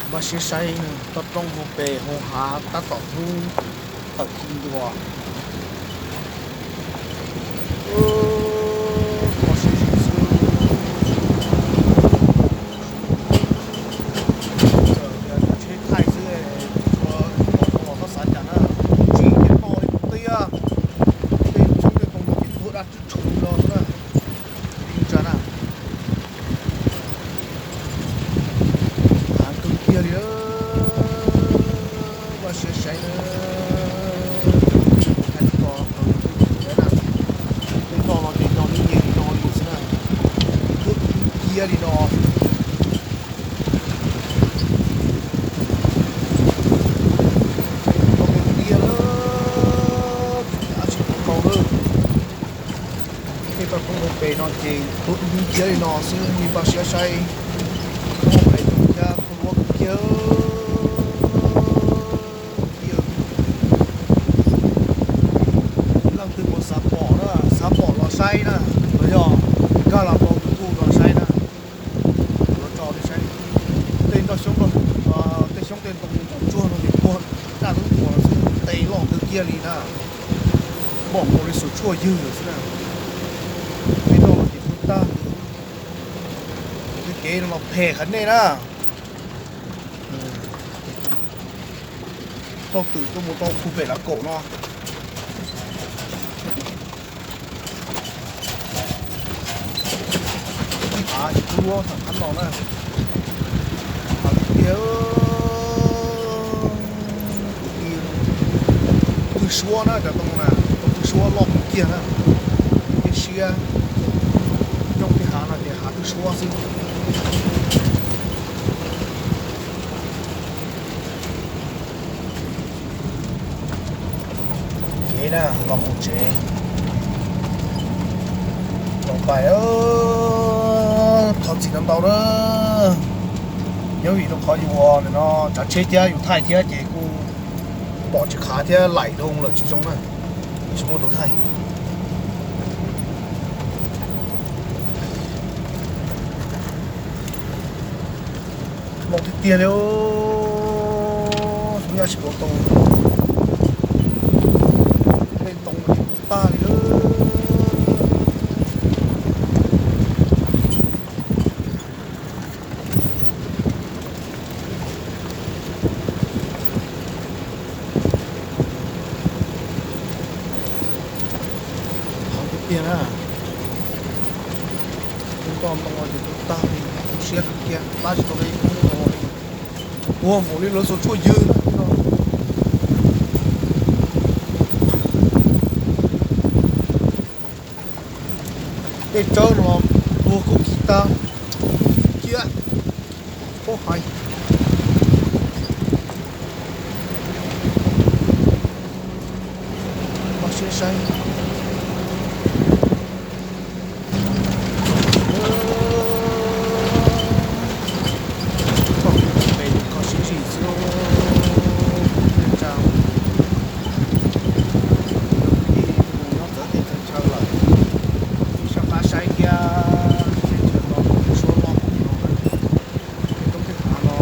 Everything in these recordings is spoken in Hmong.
Npaj siab saib toj roob hauv pes hauv hav tab tom hnub tawm ci ntua. Qhov sib xwb, tsheb thaij xwb, tsis tshua tau los txhob xav cas na, tsim thiab noj li tiag. Tej tsheb tej too no ces tuag dab tsw tshum los xwb na. Ib ntsa na. Hav kawg kiag li, npaj siab saib na. Hais tsis tau, tau yus twb tsis saib na. Tej toj no ces nrog lub nyem no li xwb na. Tuag kiag li no. Tau tiag tiag lawm, dab tsi tau tau lawm. Tej toj roob hauv pes no ces tuag dub dub ciab li no xwb, npaj siab saib. Hauv pes tus cab khuab luab kiag. Leej twg puas xav pom na, xav pom los saib na, los yog nkag los rau tus kuj los saib na. Los tso li saib, tej nroj xyoob, tej xyoob tej ntoo ntsuag ntsuag no ces tuag daj lub tuas xwb, tes loj kawg kiag li na. Npom nkaus li xus tshuaj ywg lawm xwb na. Tej no los ces tuag tag li. Tej kev no los phem qhov nej na. Tau twm tuaj mus tau khu pem lav kaum no. Ib hav ces kub luab tham qab no na. Hav tiag tiag, kwv tij, twb suab na cov too na, tau twb suab loj kawg kiag na. Tej siab, coob tej hav no ces hav twb suab xwb. Kev na los mus tsev, los pais, thov txim ntau ntau na. Nyob vim rau qhov yus ua ntawm no tsav tsheb thiab yus thaij thiab ces kuj pom tsis qhav thiab laim dhau lawm tsis zoo na, tsis muaj tus thaij. Loj tiag tiag li, xyov yog tsis pom tau, tej ntoo tag li. Hav tiag tiag na. Tus toj ntoo ces tuag tag li, tu siab kawg kiag, pab tsis tau li, hnub no li. Tuag npaum li lawv xuas tshuaj ywg no. Tej tsawb no tuag kub kis tag, ciaj, pob hais. Npaj siab saib. Koj sib zim xwb, tsa, mus nyob txawv teb txawv chaw lawm, ib sab qab saib thiab, teb chaws no suab loj no, teb chaws no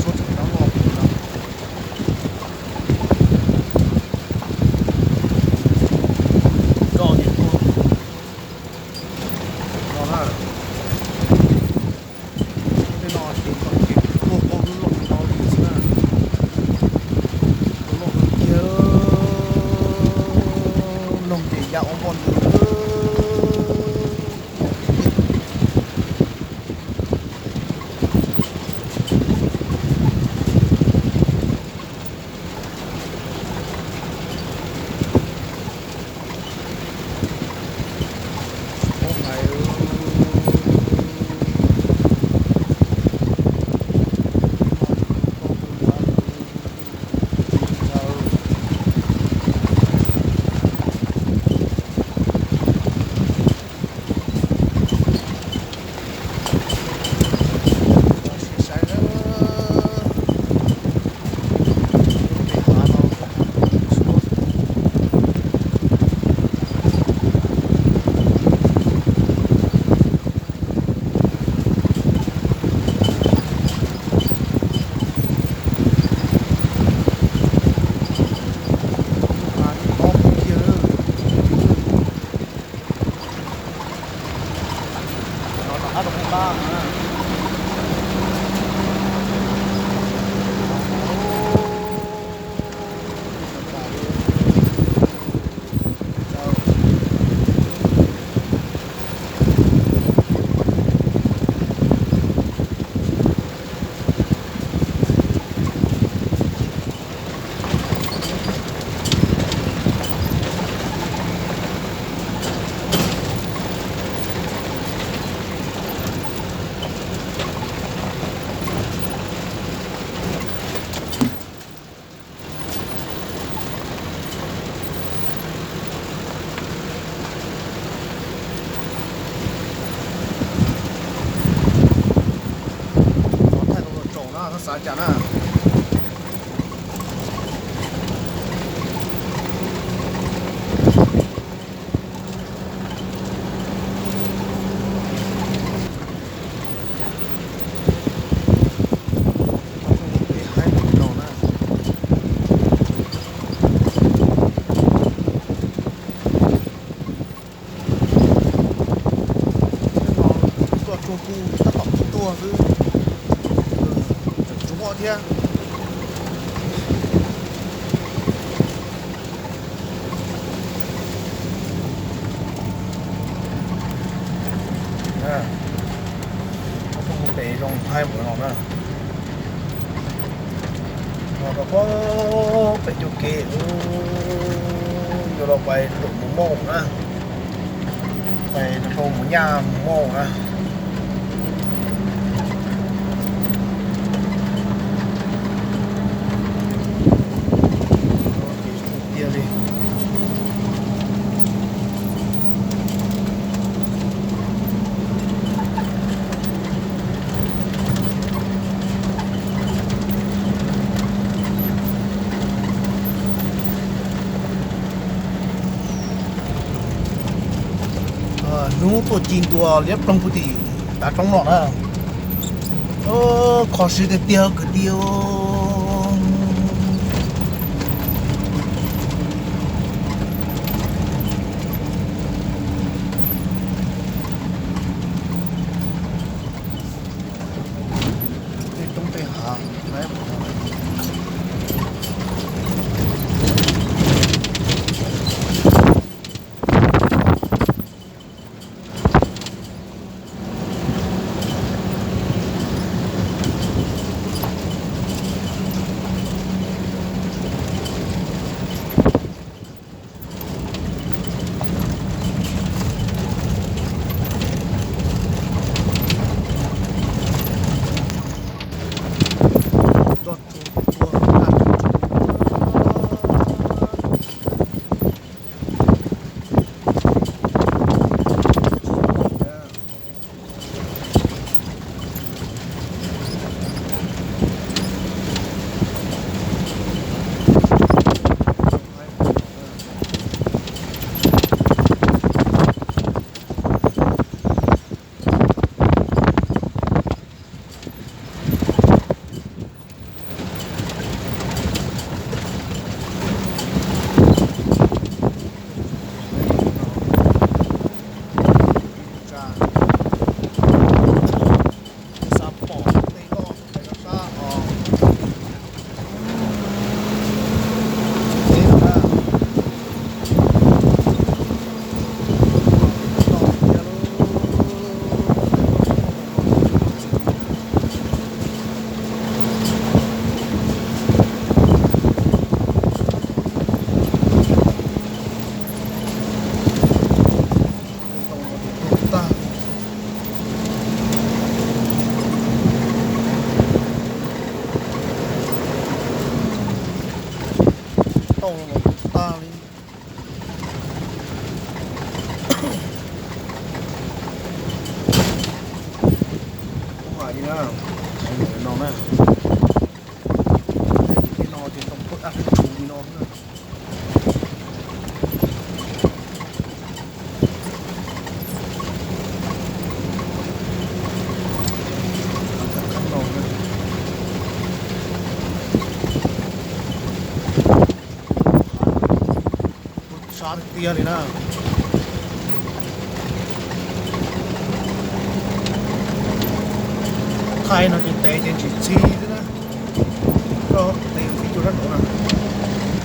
suab tseem tab loj no. Cas na. Peb haib no na. Tuaj tsuag kuj tab tom tuaj xwb, tsuag thiab. Peb zoo haib npaum no na. Rau puag pem cov kev yuav los pais lawm mus moj na, pais rau mus nyaj mus moj na. Tiag li. Hnub tuaj ci ntua liab ploog puag tim tav roob no na. Kho siab tiag tiag kwv tij. Tej roob tej hav. Xav pom tej loj rau sab os. Teb no na. Tau los tag li. Ua li na, no na. Tej no ces tau pab ab peb tshum li no na. Sab tiag tiag li na. Thaij no ces tes ces ntsim txhij xwb na. Koj tes txhij cuag sab nraud na.